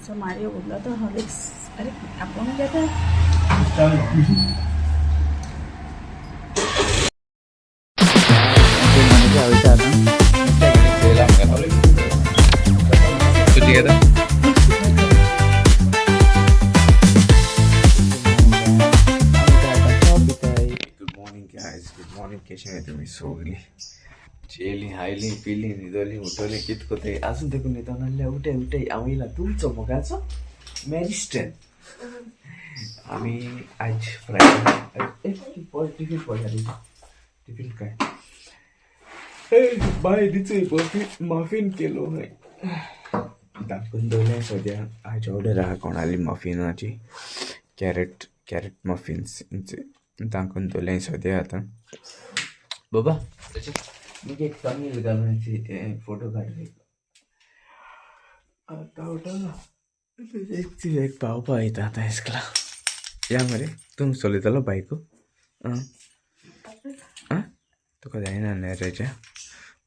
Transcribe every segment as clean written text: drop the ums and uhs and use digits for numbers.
So Mario उरलो तो Horlicks. अरे आपूण घेता. Good morning guys, good morning. कशी आहे तुम्ही सगळी? जेली हायली पिली न्हिदली उठवली कित कोते अजून देखून न्हिदोन आहले. उठय उठय, हांव येयला तुमचो मोगाचो मॅरिस्टन. आमी आज फ्रायडे. टिफिन पळय, टिफिन काय बाय दिचय मफीन केलो हय दाखोवन दवरलें. सद्या आज ऑर्डर आहा कोणाली मफिनाची, कॅरेट कॅरेट मफिन्स दाखोवन दवरलें सद्या. आतां बाबा मुगे एक तमील घालून फोटो काड. आतां उठला एक एक पावपा वयता आतां इस्कला. या मरे, तूं चलयतलो बायकू? आं, तुका जायना न्ही रेजा?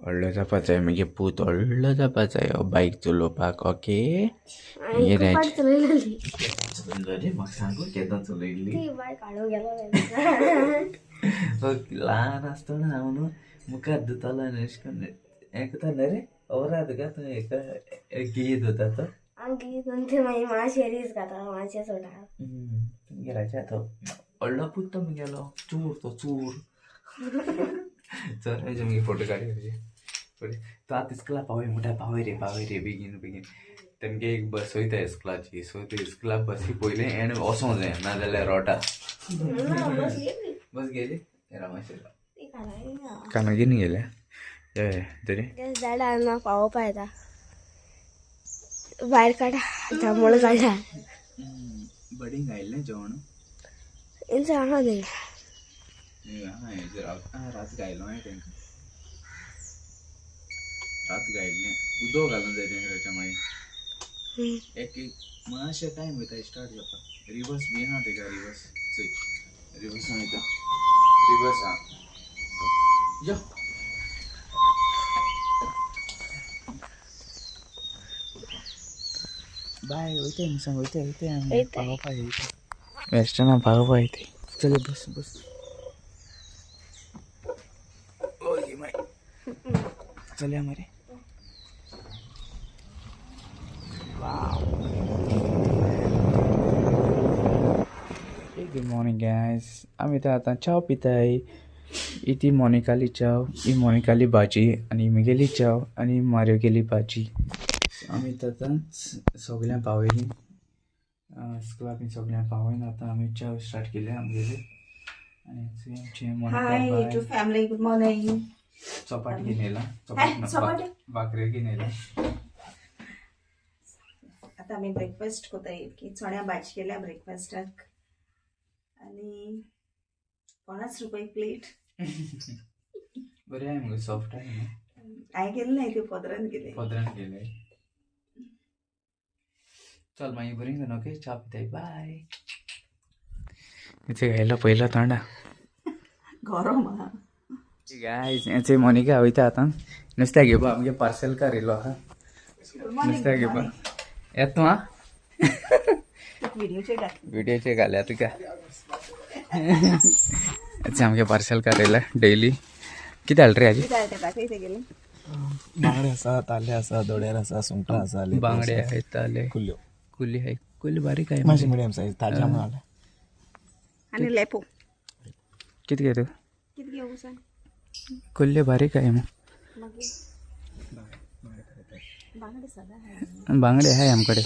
व्हडलो जावपा जाय मागीर पूत, व्हडलो जावपा जाय बायक चलोवपाक. ओके, मागीर म्हाका सांगू केन्ना चलयल्ली? ल्हान आसतना हांव न्हू मुखार धुतालो आनी अशें करून हें करता न्ही रे, खबर आहा तुका? तूं हेका गियें धुता तो. तुमगे राजा तो व्हडलो पूत तो मुगेलो चोर, तो चोर. चल हेजे मागीर फोटो काडया तुजे. तो आतां इस्कुला पावय म्हणटा, पावय रे पावय रे बेगीन बेगीन. तेमगे एक बस वयता इस्कुलाची. सो ते इस्कुला बसी पयलीं एण वचोंक जाय, नाजाल्यार रोटा. बस गेली रामाशेर कानागीन गेल्या तरी. झाडांना पावोवपा येता, भायर काडा, जांबळ काडा. बडींग आयिल्लें जेवण. इंच आहा न्ही. रात गायलो हांवें तांकां, रात गायिल्लें. उदक घालूंक जाय तांकां ताच्या मागीर. एक एक मातशें टायम वयता स्टार्ट जावपाक. रिवर्स बी आहा तेका, रिवर्स चोय, रिवर्सान वयता, रिवर्स आहा. यो बाय, वयताय न्हू सांग. वयताय वयताय आमी पावोवपाक वयता वेस्टर्ना, पावोवपाक वयताय. चल बस बस. ओके बाय, चलया मरे. गुड मॉर्निंग गायज, आमी आतां आतां च्याव पिताय. ही ती मोनिकाली च्याव, ही मोनिकाली भाजी आनी म्हगेली च्याव आनी मारियोगेली भाजी. आमी आतां सगळ्यांक पावयलीं स्कुला बी, सगळ्यांक पावयन आतां आमी च्याव स्टार्ट केली आमगेली. आनी आमचे Hi to family, good morning. चपाट घेवन येयला, चपाट भाकरी घेवन येयला. आतां आमी ब्रेकफास्ट कोताय की चण्या भाजी केल्या ब्रेकफास्टाक आनी 50 रुपये प्लेट. बरें आहे मगे, सॉफ्ट आहे न्हू. हांवें केलें ना, ते पदरान केलें. पदरान केलें. चल मागीर बरी जाण. ओके, च्या पिताय, बाय. इथे घायला पहिला तांडा. गरम आहा. गायज, हेचे मोनिका वयता आतां नुस्त्याक घेवपा. आमगे पार्सल कार येयलो आहा नुस्त्याक घेवपा. येत तूं? आं, व्हिडिओचे घाल. व्हिडिओचे घाल्या तुका. हेचे आमगे पार्सल कार येयला डेली. कितें हाडलें रे हाजी? कितें दाखय ते गेले. बांगडे आसा, ताल्ले आसा, दोड्यार आसा, सुंगटां आसा. बांगडे आहेत, ताले. कुल्ल्यो. कुल्ली आहे, कुल्ली बारीक आहे. मातशें मिडियम सायज, ताज्या माल. आनी लेपो. कितें घेता? कितें घेवं सांग. कुल्ले बारीक आहे मग. मागीर बांगडे सदां आहाय. बांगडे आहे आमकडे.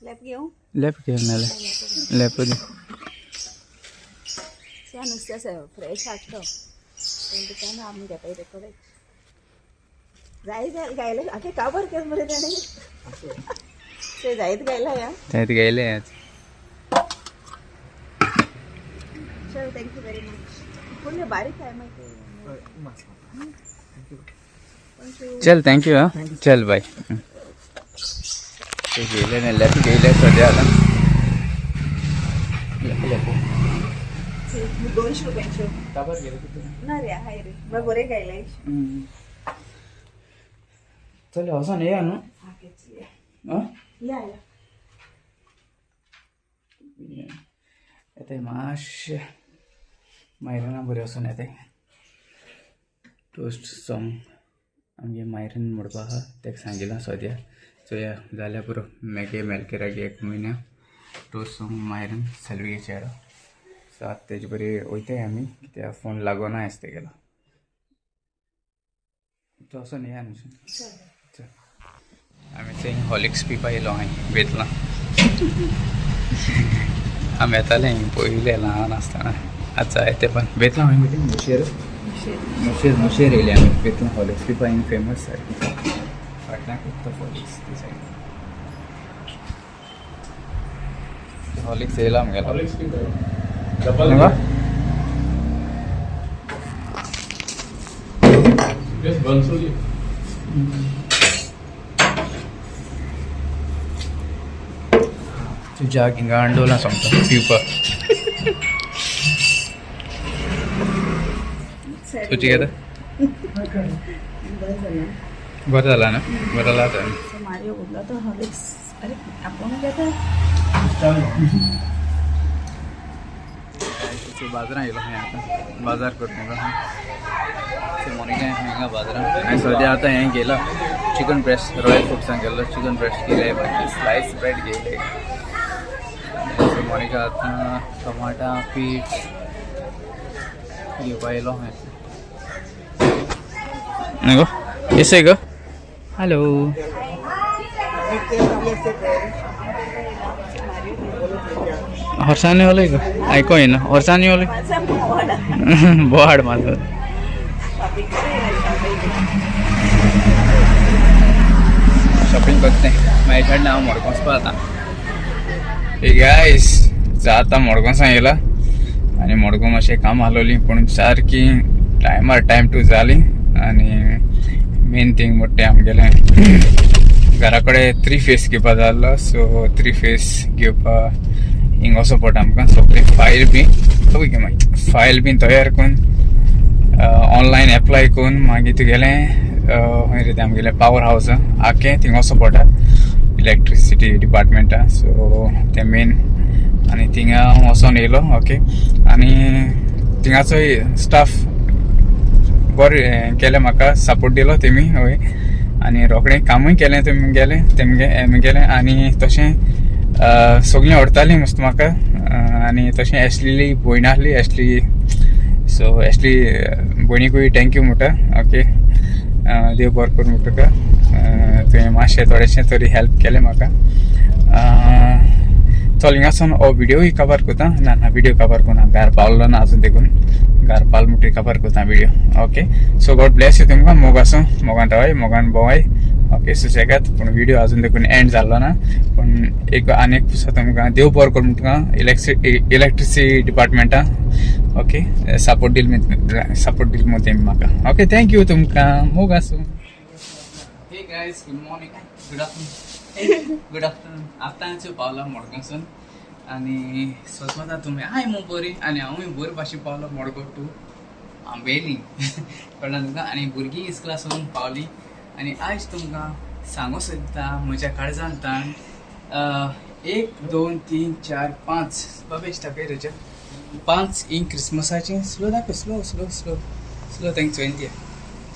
लेप घेवं? लेप घे नाल्यार लेप दी. त्या नुस्तें फ्रेश हाडलो दुकान आमी घेताय ते कडेन जायत गायले. आगे काबर केस मरे ताणें ते जायत गायला या. जायत गेले आज. चल, thank you very much. पूण बारीक आहे मागीर. चल, thank you. हा चल बाय. ते गेले ना, लेप गेले सध्या आता. लेप लेप. 200 रुपयांच्यो. काबर गेले किती? ना रे, हाय रे, मग बरे गायले. चल वचोन येया न्हू. येताय मातशें मायरना बरें वचोन येताय. टोस्ट सॉंग आमगे मायरन म्हणपा आहा तेका सांगिलां सद्या. चोया जाल्यार पुरो मेगे मेलकेरागे एक म्हयन्या टोस्ट सॉंग मायरन सेल्वी चेडो. सो आतां तेजे बरी वयताय आमी कित्याक फोन लागोना आयज तेगेलो. तो असो न्ही न्हू. चल आमी थंय हॉर्लिक्स पिवपा येयलो हांवें बेतलां. आमी येताले पयलें ल्हान आसतना. आतां जायते पण बेतलां हांवें म्हणजे मुशेर मुशेर मुशेर येयले आमी बेतलां हॉर्लिक्स पिवपा हिंग फेमस सारकी. फाटल्यान खूब हॉर्लिक्स ती सायडीन हॉर्लिक्स येयला आमगेलो. तुज्या हिंगा अंडोला सोंपता पिवपाक. तुजी कितें बरें जालां न्हू? बरें जालां आतां. मारियो उरलो तो हॉर्लिक्स. अरे आपोवणें घेता. बाजारान येयलो खंय आतां बाजार करपाक. मोनिका हिंगा बाजारान आनी सद्या आतां हें घेयला चिकन ब्रेस्ट रॉयल फुड्सान गेल्लो. चिकन ब्रेस्ट घेयले, मागीर स्लायस ब्रेड घेयले. मोनिका आतां टमाटा पीठ घेवपा येयलो खंय. गो येसे गो. हॅलो हर्षानी ओले गो. आयको येना हर्षानी ओले बोहाड माझो. शॉपिंग करते मागीर काडलें हांव मडगांव वचपा आतां. हे गायस आतां मडगांवसान येयला आनी मडगांव मातशें काम आसलोली पूण सारकी टायमार टायम टू जाली. आनी मेन थींग म्हणटा तें आमगेलें घरा कडेन 3 फेस घेवपा जाल्लो. सो 3 फेस घेवपा हिंग वचो पडटा आमकां. सगळें फायल बी फायल बी तयार करून ऑनलायन एप्लाय करून मागीर तुगेलें खंय रे तें आमगेलें पावर हावस आख्खें थिंग वचो पडटा इलेक्ट्रिसिटी डिपार्टमेंटा. सो तें मेन आनी थिंगा हांव वचोन येयलो. ओके आनी थिंगाचोय स्टाफ बरें केलें म्हाका सपोर्ट दिलो तेमी हय. आनी रोखडें कामूय केलें तेमगेलें तेमगेलें. आनी तशें सगळीं व्हरतालीं मस्त म्हाका. आनी तशें एशली भयण आसली एशली. सो एशली भयणीकूय thank you म्हणटा. ओके देव बरें करूं म्हणटा तुका. तुवें मातशें थोडेशें तरी हेल्प केलें म्हाका. चल हिंगासून हो व्हिडियोय कवर करता. ना ना व्हिडियो कवर करना, घार पावलो ना आजून देखून घार पावल म्हणटकीर कवर करता video. Okay so God bless you तुमकां. मोग आसूं, मोगान रावाय, मोगान भोंवाय. ओके सुसेगाद. पूण व्हिडियो अजून देखून एंड जाल्लो ना, पूण एक आनी एक तुमकां देव बरो करूं तुमकां इलेक्ट्रिसिटी डिपार्टमेंटा. ओके सपोर्ट दिल सपोर्ट दिल मग तेमी म्हाका. ओके thank you तुमकां. मोग आसूं. Hey guys, good morning, good afternoon, good afternoon. आतांच पावला मडगांवसून आनी सोदता तुमी हाय मू बरी आनी हांवूय बरी भाशेन पावलो मडगांव टू आंबेली. कळ्ळें तुमकां? आनी भुरगीं इस्कुलासून पावली आनी आयज तुमकां सांगू सोदता म्हज्या काळजान ताण 1 2 3 4 5 बाबेश दाखय रजा 5 ही क्रिसमसाची. स्लो दाखय, स्लो स्लो स्लो स्लो तांकां चोयन ती.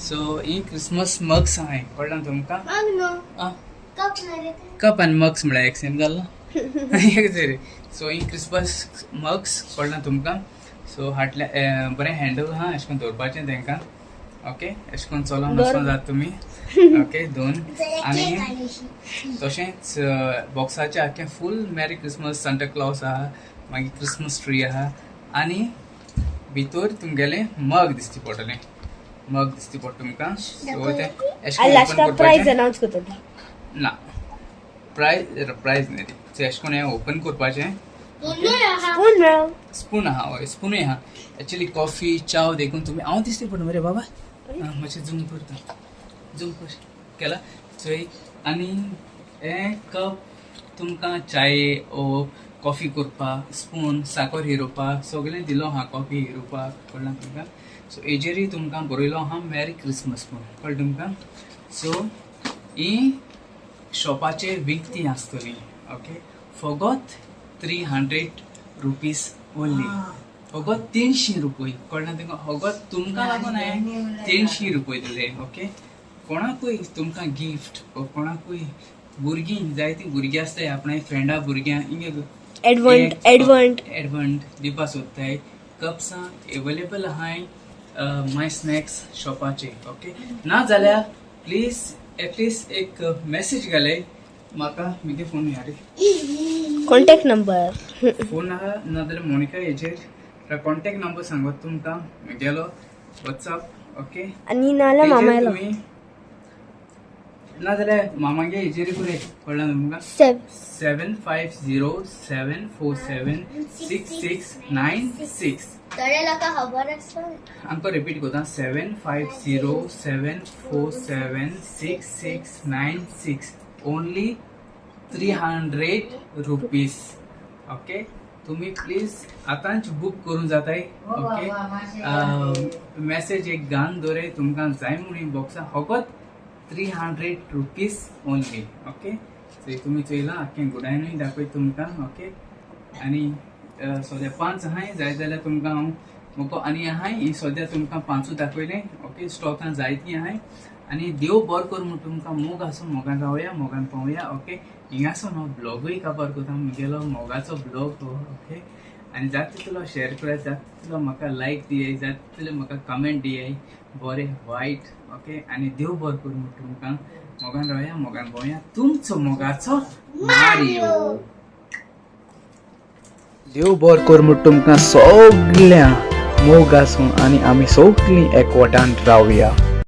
सो ही क्रिसमस मग्स आहाय. कळ्ळें तुमकां? कप आनी मग्स म्हळ्यार एक सेम जालो एक तरी. सो ही क्रिसमस मग्स कळ्ळें तुमकां? सो हाटल्या बरें हँडल आहा अशें करून दवरपाचें तांकां. ओके अशें करून चलोन वचोन जाता तुमी. ओके 2 आनी तशेंच बॉक्साचें आख्खें फूल मॅरी क्रिसमस सांता क्लॉज आहा, मागीर क्रिसमस ट्री आहा आनी भितर तुमगेलें मग दिसती पडटलें. मग दिसती पडटा तुमकां. सो तें अशें करून ओपन करपाचें ना, प्रायज प्रायज न्ही ती. सो अशें करून हें ओपन करपाचें. स्पून आहा, हय स्पुनूय आहा. एक्चुली कॉफी चाव देखून तुमी हांव दिसती पडटा मरे बाबा. मातशें झूम करता, झूम कर केला चोय. आनी हें कप तुमकां चाय ओ कॉफी करपाक, स्पून साकर हिरोवपाक सगळें दिलो आहा, कॉफी हिरोवपाक. कळ्ळें तुमकां? सो हेजेरूय तुमकां बरयलो आहा मॅरी क्रिसमस म्हूण. कळ्ळें तुमकां? सो ही शॉपाचेर विकती आसतली. ओके, फकत 300 रुपीज ओन्ली, फकत 300 रुपये. कळना तुमकां? फकत तुमकां लागून हांवें 300 रुपये दिले. ओके, कोणाकूय तुमकां गिफ्ट वो कोणाकूय भुरगीं जायतीं भुरगीं आसताय आपणा फ्रेंडा भुरग्यांक हिंगे एडवंट एडवंट एडवंट दिवपा सोदताय, कप्सां एवेलेबल आहाय माय स्नॅक्स शॉपाचे. ओके, ना जाल्यार प्लीज एटलिस्ट एक मॅसेज घालय म्हाका. म्हगे फोन यार. Contact number. फोन आहा, ना जाल्यार मोनिका हेजेर कॉन्टॅक्ट नंबर सांगत तुमकां म्हगेलो वॉट्सअप. ओके. आनी नाल्यार तेजेर मामायलो तुमी ना जाल्यार मामागे हेजेर पुरे. कळ्ळें तुमकां? सेव 7507476696. थोड्या लोकांक खबर आसता. आमकां रिपीट करता, 7507476696, only 300 rupees. Okay, तुम्ही प्लीज आतांच बूक करून जाताय. ओके, मॅसेज एक घान दवराय तुमकां जाय म्हणून बॉक्सा, फकत 300 रुपीज ओनली. ओके, चोय तुमी चोयलां, आख्खें गुडायनूय दाखय तुमकां. ओके, आनी सद्या 5 आहाय, जाय जाल्यार तुमकां हांव म्हाका आनी आहाय. ही सद्या तुमकां 5 दाखयलें. ओके, स्टॉकान जायतीं आहाय. आनी देव बरो करूं म्हूण तुमकां, मोग आसूं, मोगान रावया, मोगान पावया. ओके, हिंगासून हांव ब्लॉगूय काबार करता, म्हगेलो मोगाचो ब्लॉग हो. ओके, आनी जाता तितलो शेअर करात, जाता तितलो म्हाका लायक दियाय, जाता तितलो म्हाका कमेंट दियाय, बरें वायट. ओके, आनी देव बरो करूं म्हूण तुमकां, मोगान रावया, मोगान पावया. तुमचो मोगाचो मारियो. देव बरो कर म्हूण तुमकां सगळ्या, मोग आसूं आनी आमी सगळीं एकवटान रावया.